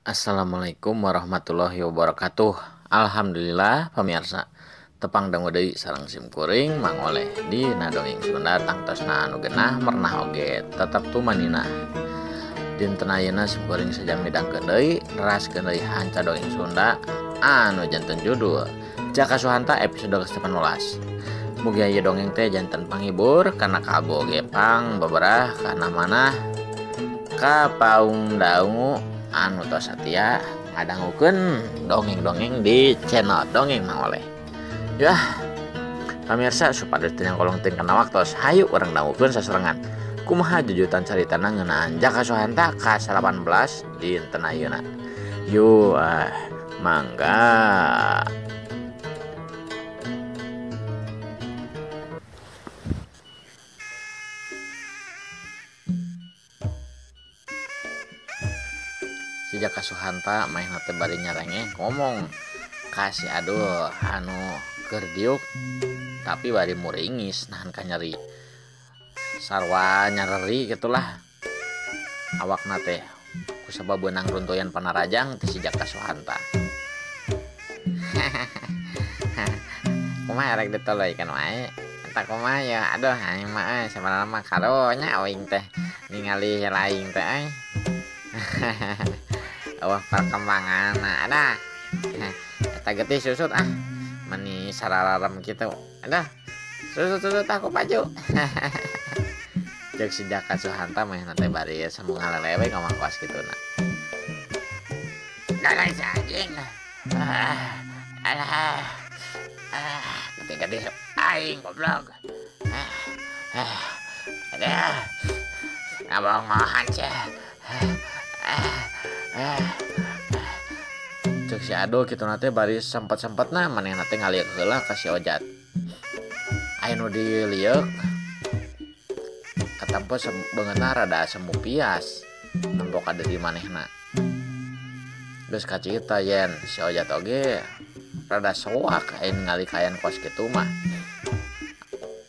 Assalamualaikum warahmatullahi wabarakatuh. Alhamdulillah pamirsa, tepang dangu deui sareng sim kuring mangoleh di Dongeng Sunda tangtosna anu genah mernah oge tetep tumanina. Dinten ayeuna sim kuring sajam midangkeun deui neraskeun deui hanca dongeng Sunda anu janten judul Jaka Suhanta episode ke-18. Mugi aya dongeng teh janten panghibur kana kalbu oge pang beberah kana manah ka paung daungu anu tos satia ngadangukeun dongeng-dongeng di channel Dongeng Mangoleh. Yah, pamirsa supados teu nyangkolong teuing kana waktos, hayu urang dangukeun sasarengan. Kumaha jujutan caritana ngeunaan Jaka Suhanta ka-18 dinten ayeuna. Yuk, mangga. Si Jaka Suhanta maehna teh bari nyarengeh ngomong ka si Adul anu keur diuk tapi bari muringis nahan ka nyeri sarwa nyareri gitulah awakna teh kusabab beunang runtuyan panarajang teh si Jaka Suhanta. Kumaha rek ditoloykeun wae eta kumaha ya, aduh aing mah euy sabarana mah karunya aing teh ningali laing teh euy. Wah perkembangan ada eta getih susut ah meni sarararem kitu ada susut-susut aku baju. Cek si Jaka Suhanta mah teh bari semu ngalelewe ngomong kos kituna. Galai anjing. Alah. Getih-getih aing goblok. Ada. Ngabongohan sia. Cek si Adul kitu na teh bari sempat-sempatna manehna teh ngalieur heula ka si Ojat. Aya nu dilieuk katempo beungeutna rada semu pias nempo ka deui manehna. Geus kacita yen si Ojat oge rada soak aya ningali kaayaan kos kitu mah.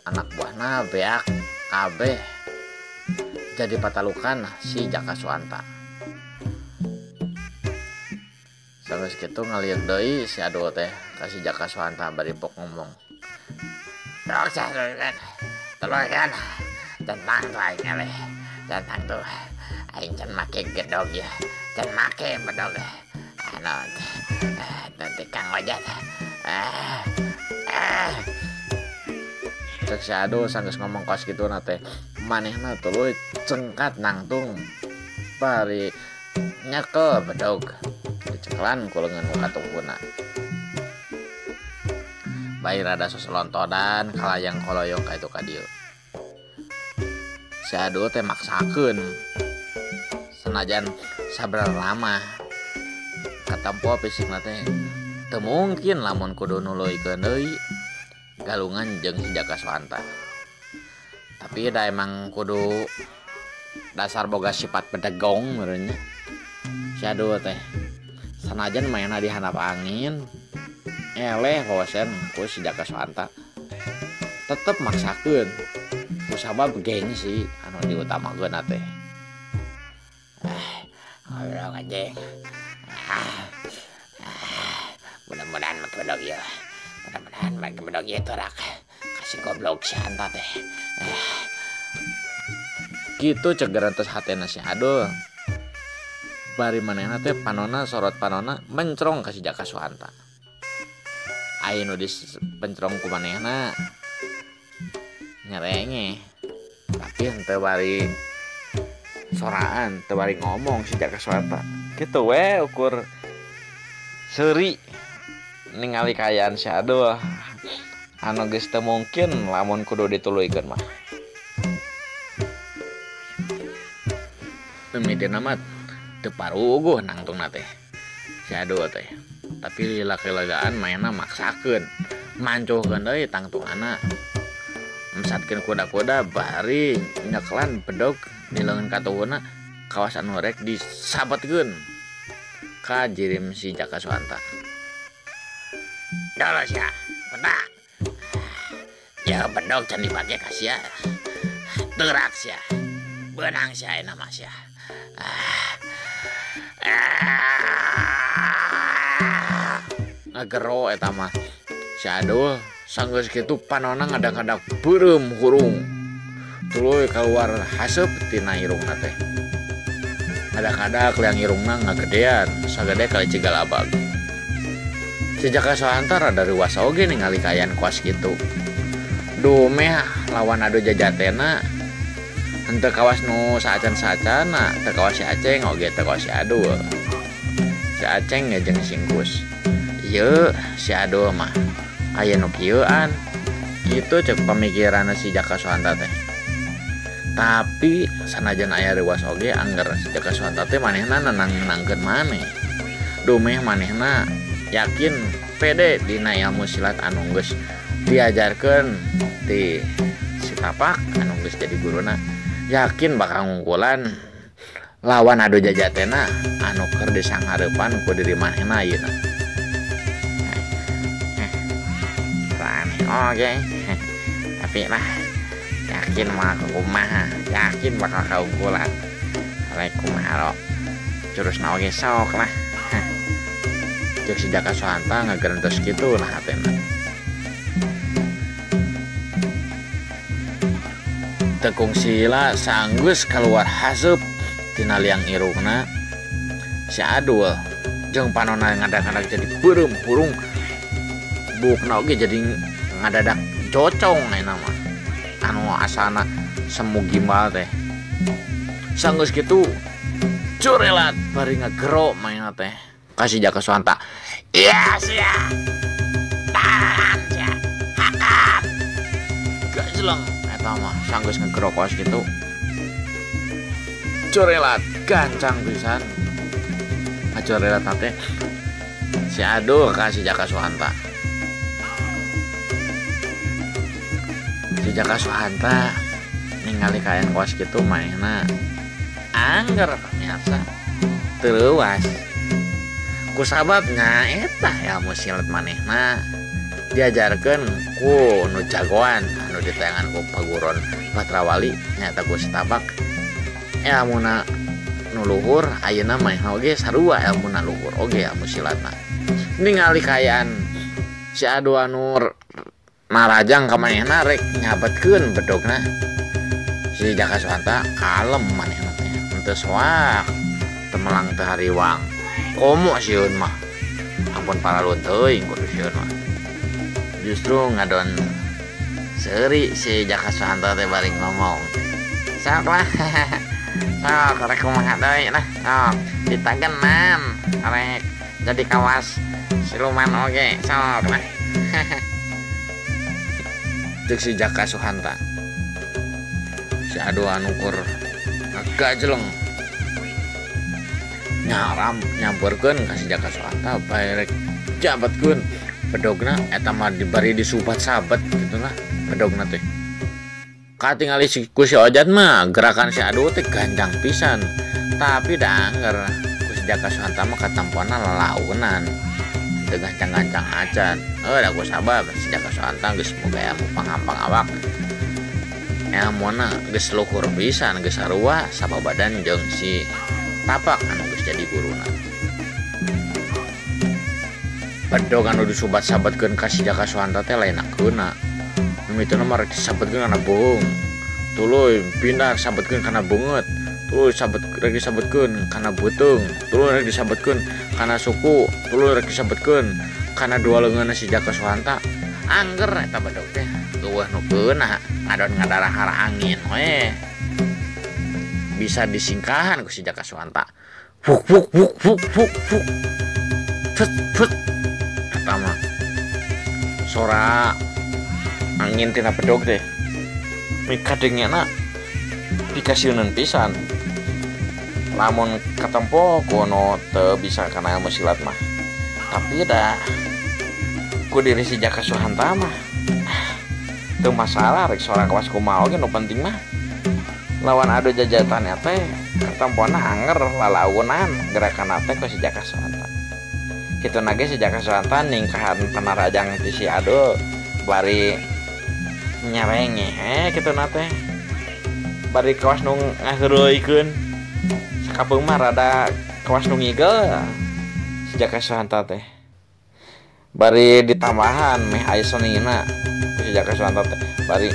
Anak buahna beak kabeh jadi patalukan si Jaka Suhanta. Sampai segitu ngalieur deui si Adul teh ka si Jaka Suhanta bari pok ngomong. Tuluy tentang tuh aing eleh. Tentang tuh aing can make gedog ya. Can make bedog. Anu nanti Kang Ojat. Cek si Adul sanggeus ngomong kos kitu na teh manehna tuluy cengkat nangtung bari nyekel bedog. Dicekelan ku leungeun nu katungkuna. Bari rada sosolontodan kalayang koloyong ka itu ka dieu. Si Adul teh maksakeun senajan sabar lama katempo fisikna teh teu mungkin lamun kudu nuluykeun deui galungan jeung si Jaka Suhanta. Tapi da emang kudu dasar boga sifat bedegong meureun nya. Si Adul teh sanajan mainna di handap angin eleh wawasan ku si Jaka Suhanta tetep maksakeun kusabab gengsi anu diutamakeun teh. Goblok anjing. Mudah-mudahan make bedog ieu. Mudah-mudahan make bedog ieu torak kasih goblok si Hanta teh. Kitu cegeran tes hatena si Adul. Bari manehna teh panona sorot panona mencrong ka si Jaka Suhanta. Aya nu dipencrong ku manehna nyerenge tapi henteu bari soraan, teu bari ngomong si Jaka Suhanta. Kitu we ukur seuri ningali kaayaan si Adul anu geus teu mungkin lamun kudu dituluykeun mah. Mimidina mah teu paruguh nangtungna teh si Adul teh. Tapi laki-lagaan mainna maksakeun mancuhkeun deui tangtunganna mesatkeun kuda-kuda bari nyekelan bedog di leungeun katuhuna kawas anu rek disabetkeun ka jirim si Jaka Suhanta. Dolo sia, bedak. Ya bedog can dipake ka sia. Teurak sia. Beunang sia ayeuna mah sia. Ngagero eta mah si Adul sanggeus kitu panona ngadak-ngadak beureum hurung tuluy kaluar haseup tina irungna teh. Ngadak-ngadak liang irungna ngagedean sagede kali cigalabag. Si Jaka Suhanta rada reuwas oge ningali kaayaan kuas kitu. Dumeh lawan adu jajatena henteu kawas nu saacan-saacana, teu kawas si Aceng oge teu kawas si Adul. Si Aceng ge jeung singkus. Ieu si Adul mah aya nu kieuan. Kitu cek pamikiranna si Jaka Suhanta teh. Tapi sanajan aya reuwas oge angger si Jaka Suhanta teh manehna nenang-nenangkeun maneh. Dumeh manehna yakin pede dina ilmu silat anu geus diajarkeun ti si Tapak anu geus jadi guruna, yakin bakal ngungkulan lawan adu jajatena anu keur disanghareupan ku diri manehna ayeuna. Aneh oge. Tapi lah yakin mah kumaha, yakin bakal kaungkulan. Rek kumaha jurusna oge sok lah. Cek si Jaka Suhanta ngagerentos kitu lah hatena. Tekung sila sanggeus kaluar haseup tina liang irungna si Adul jeung panona ngadak-ngadak jadi beureum hurung, buukna oge jadi ngadadak cocong ayeuna mah anu asalna semu gimbal teh. Sanggeus kitu curelat bari ngagero mainna teh kasih Jaka Suhanta. Iya sia tahan sia hakap gajleng eta mah sanggeus ngegero kos kitu curelat gancang pisan ngacurelat teh si Adul kasih Jaka Suhanta. Si Jaka Suhanta ningali kaayaan kos kitu manehna angger pamirsa teu leuwas. Kusababna eta ilmu silat manehna diajarkeun ku nu jagoan anu ditayangan ku paguron Patrawali nyaeta ku si Tapak. Ilmuna nu luhur ayeuna manehna oge sarua ilmuna luhur oge ilmu silatna. Ningali kaayaan si Adu anu narajang ka manehna rek nyabetkeun bedogna, si Jaka Suhanta kalem manehna teh henteu soak teu melang teu hariwang. Komo sieun mah ampun paralun teuing kudu sieun mah. Justru ngadon seuri si Jaka Suhanta teh bari ngomong, sok lah sok rek kumaha deui lah, sok ditagenan rek jadi kawas siluman oge sok lah. Cek si Jaka Suhanta si Adu anu kur ngagajleng nyaram nyamperkeun ka si Jaka Suhanta bae rek jabatkeun bedogna eta mah dibari disubat-sabat kitu lah bedogna teh. Katingali si ku si Ojat mah gerakan si Adu teh gancang pisan, tapi da angger ku si Jaka Suhanta mah katampona lalaunan teu gancang-gancang acan. Da ku sabab si Jaka Suhanta geus boga ilmu pangampang awak, ilmuna geus luhur pisan, geus sarua sababadan jeung si Tapak anu geus jadi guruna. Bedog anu disubat-sabatkeun ka si Jaka Suhanta teh lain akeuna. Mimitina mah rek disabetkeun kana bohong, tuluy pindah sabetkeun kana beungeut, tuluy sabet rek disabetkeun kana beuteung, tuluy rek disabetkeun kana suku, tuluy rek disabetkeun kana dua leungeunna si Jaka Suhanta. Angger eta bedog teh eueuh nu keuna ngadon ngadarahar angin we. Bisa disingkahan ku si Jaka Suhanta. Fuk fuk fuk fuk fuk fuk. Put put. Eta mah sora angin tina bedog teh mikadengena pikasieuneun pisan. Lamun katempo kono teu bisa kana ilmu silat mah. Tapi da ku diri si Jaka Suhanta mah teu masalah rek sora kawas kumaha oge nu penting mah lawan adu jajatannya teh katampona anger lalaunan gerakan teh ku si Jaka Suhanta. Kitu nage si Jaka Suhanta ningkahan panarajang ti si Adul bari nyarenge kitu na teh bari kawas nu ngaheureuykeun sakapeung mah rada kawas nu ngigel si Jaka Suhanta teh. Bari ditambahan meh aya senina ku si Jaka Suhanta teh bari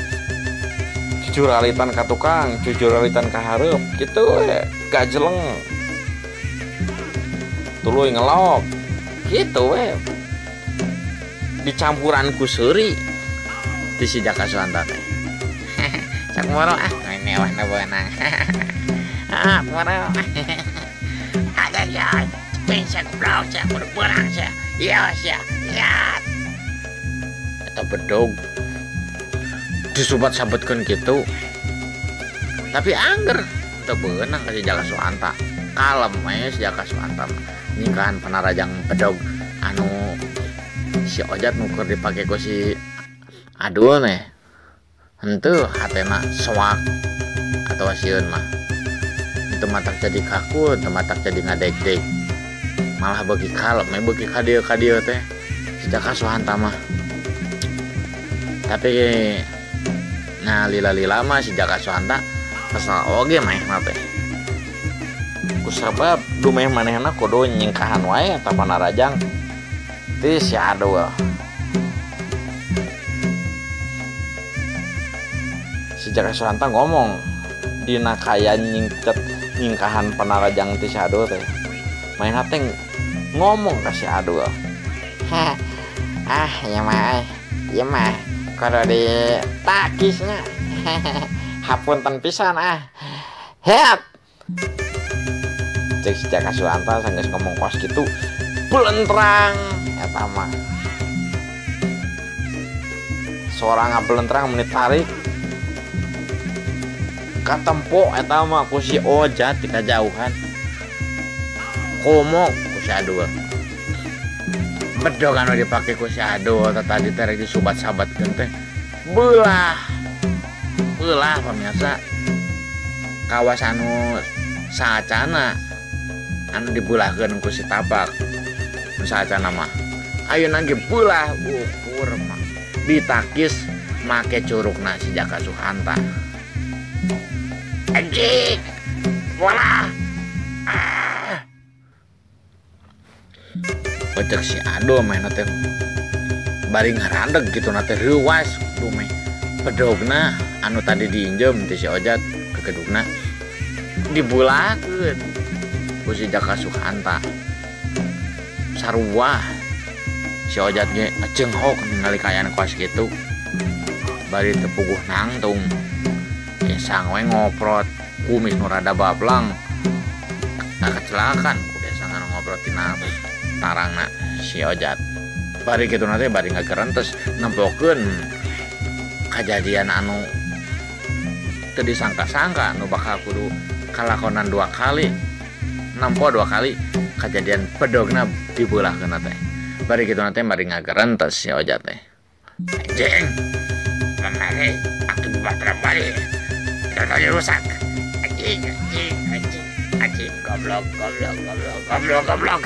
cucuralitan ka tukang, cucuralitan ka hareup kitu we, gajeleng. Tuluy ngelok kitu we. Dicampuran ku seuri ti si Jaka Suhanta teh. Sok moro ah, mewah na beunang. Ah, moro. Ada ya, cing sia goblok sia, kudu beunang sia. Iya sia, iya. Eta bedog disubat-sabetkeun kitu. Tapi angger teu beunang ka si Jaka Suhanta. Kalem we si Jaka Suhanta mah. Nyingkahan panarajang bedog anu si Ojat nu keur dipake ku si Adul teh. Henteu hatena soak atawa sieun mah. Teu matak jadi kaku, teu matak jadi ngadeg-deg. Malah beuki kalem we beuki ka dieu teh si Jaka Suhanta mah. Tapi nah lila-lila mah si Jaka Suhanta kesel oge manehna teh. Kusabab dumeh manehna kudu nyingkahan wae eta panarajang ti si Adul. Si Jaka Suhanta ngomong dina kaya nyingket nyingkahan panarajang ti si Adul teh. Manehna teh ngomong ka si Adul. Ah, ieu mah, ieu mah kudu ditakisnya. Hapunten pisan ah. Heat. Cek si Jaka Suhanta sanggeus ngomong kos kitu, belentrang eta mah. Sora ngabelentrang menit tarik. Katempo eta mah ku si Ojat di kajauhan. Komo ku si Adul. Bedog anu dipake ku si Adul tadi teh rek disubat-sabatkeun teh. Beulah. Beulah pamirsa. Kawas anu saacana anu dibulahkeun ku si Tabak. Nu saacana mah. Ayeuna ge beulah ukur mah. Ditakis make curugna si Jaka Suhanta. Anjing. Bola. Ah. Pecek si Adul mainna teh bari ngarandeg kitu na teh reuwas dumeh. Bedogna anu tadi diinjem ti si Ojat kekedugna dibulahkeun ku si Jaka Suhanta. Sarua si Ojat ge cenghok ningali kaayaan kos kitu. Bari teu puguh nangtung. Kesang we ngoprot kumis nu rada bablang. Nah kecelakaan ku biasa ngoprot tina tarangna si Ojat. Bari kitu na teh bari ngagerentes nempokeun kajadian anu teu disangka-sangka anu bakal kudu kalakonan dua kali. Nempo dua kali kajadian bedogna dibeulahkeun teh. Bari kitu na teh bari ngagerentes si Ojat teh. Anjing. Mamane akibat balik. Contohnya rusak. Anjing, anjing, anjing, anjing, goblok, goblok, goblok, goblok, goblok.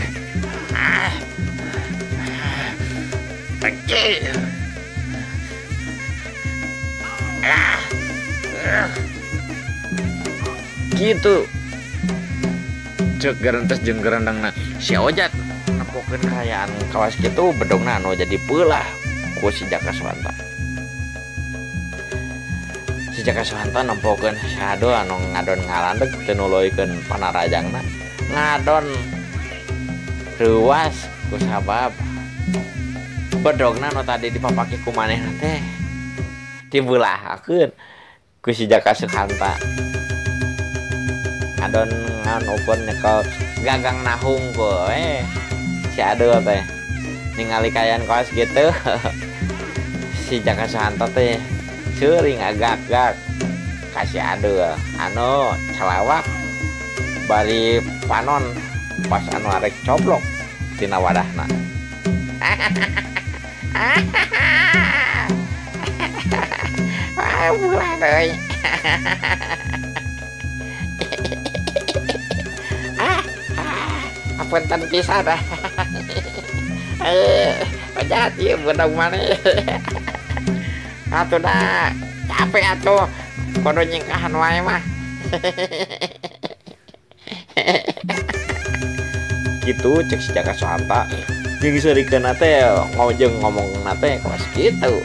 Ah. Anjing. Ah. Gitu. Cek gerentes jeung gerendangna si Ojat nempokeun kaayaan kawas kitu bedogna anu jadi peulah ku si Jaka Suhanta. Si Jaka Suhanta nempokeun si Adul anu ngadon ngalandeg teu nuluykeun panarajangna. Ngadon reuwas ku sabab bedogna nu tadi dipapake ku manehna teh dibeulah-keun ku si Jaka Suhanta. Ngadon ngan ukur nyekel gagang nahung ku si Adul teh ningali kaayaan kos gitu. Si Jaka Suhanta teh seuring agak-agak kasih Adul anu calawak bari panon pas anu arek coblok tina wadahna. Ah, bulan euy. Ah, apunten pisan ah. Ojat ieu bedog maneh. Atuh dah capek atuh kudu nyingkahan wae mah. Gitu cek si Jaka Suhanta Jeung seurikeunna teh ngojeng ngomongna teh kawas kitu.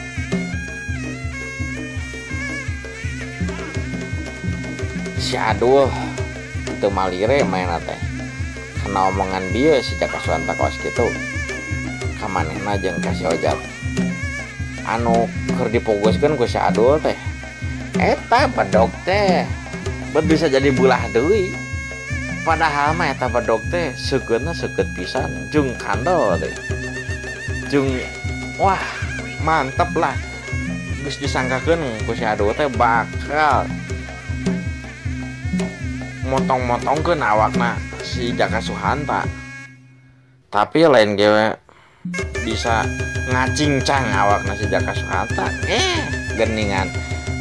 Si Adul teu malire maena teh. Kana omongan bieu si Jaka Suhanta kawas kitu. Ka manehna jeung ka si Ojat. Anu keur dipogoskeun ku si Adul teh. Eta bedog teh bet bisa jadi bulah deui. Padahal mah eta bedog teh seukeutna seukeut pisan jeung kandel teh. Jeung wah mantep lah. Geus disangkakeun ku si Adul teh bakal motong-motongkeun awakna si Jaka Suhanta. Tapi lain gewe bisa ngacincang awakna si Jaka Suhanta. Geningan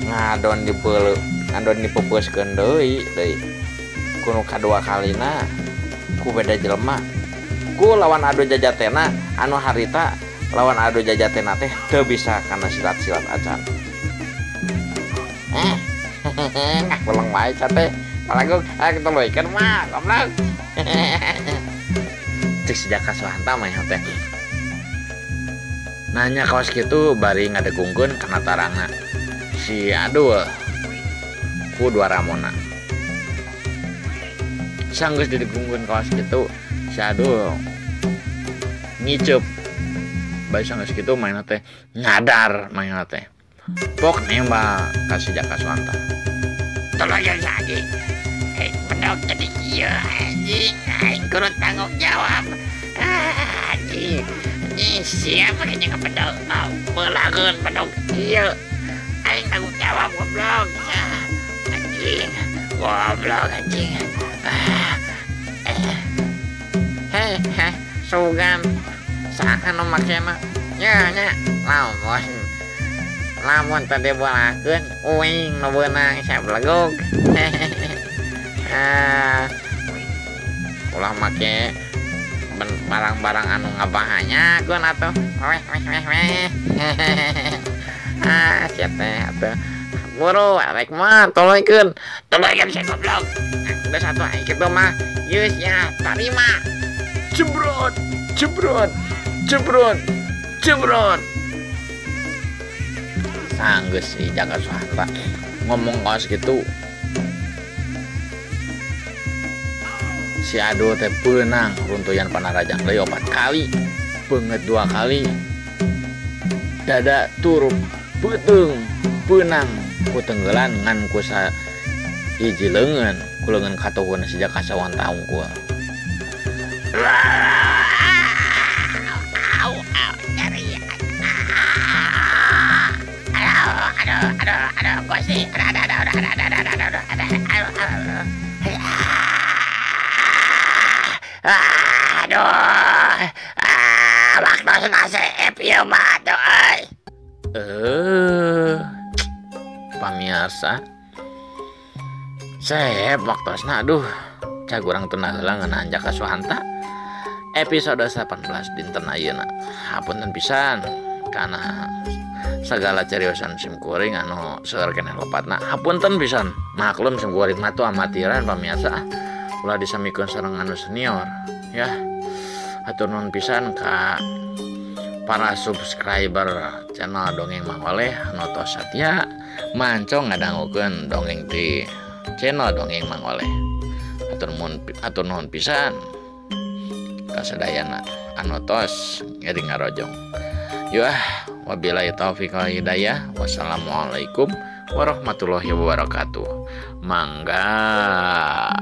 ngadon dipeuleu, ngadon dipepeuskeun deui deui. Kuno kadua kalina ku beda jelema. Ku lawan adu jajatena anu harita lawan adu jajatena teh teu bisa kana silat-silat acan. Ngakuleng wae teh. Palagug, ketuluikeun mah, goblok. Cek si Jaka Suhanta mah teh. Nanya kawas kitu bari ngadegungkeun kana tarangna. Si Adul ku dua ramona. Sanggeus didegungkeun kawas kitu, si Adul ngiceup. Bari sanggeus kitu maena teh nyadar maena teh. Pok nembak ka si Jaka Suhanta. Tolong anjing. Bedog jadi kieu anjing, aing kudu tanggung jawab. Anjing. Anjing siapa kayaknya ngepedog? Belageun bedog ieu. Aing tanggung jawab goblok. Anjing. Goblok anjing. Heh, sugan. Saha nu makena? Nya nya, lamun. Lamun tadi bolakeun uing nu beunang sabelegug. Ulah make barang-barang anu ngabahanyakeun atuh. Weh weh weh weh. Sia teh atuh. Buru arek mah tolongkeun. Tolongkeun sia goblok. Geus atuh aing kitu mah. Geus ya tarima. Jebrot, jebrot, jebrot, jebrot. Sanggeus si Jaka Suhanta ngomong kaos kitu. Si Adul teh beunang runtuyan panarajang deui 4 kali, beungeut 2 kali. Dada turup beuteung beunang ku tenggelan ngan ku hiji leungeun, ku leungeun katuhun si Jaka Suhanta unggul. Au au nyeri. Aduh aduh aduh aduh Gusti. Aduh aduh aduh aduh aduh aduh aduh aduh. Aduh, waktu nasib ieu mah atuh euy. Pamiarsa. Sep waktosna aduh, cag urang teu heula ngeunaan Jaka Suhanta. Episode 18 dinten ayeuna. Hapunten pisan kana segala cariosan sim kuring anu seueur keneh lepatna. Hapunten pisan. Maklum sim kuring mah tuh amatiran pamiarsa. Ulah disamikeun sareng anu senior ya. Hatur nuhun pisan ka para subscriber channel Dongeng Mang Oleh anu tos satia mancong ngadangukeun dongeng ti channel Dongeng Mang Oleh. Hatur nuhun pisan ka sadayana anu tos ngiring ngarojong. Yuh, wabillahi taufiq wal hidayah. Wassalamualaikum warahmatullahi wabarakatuh. Mangga.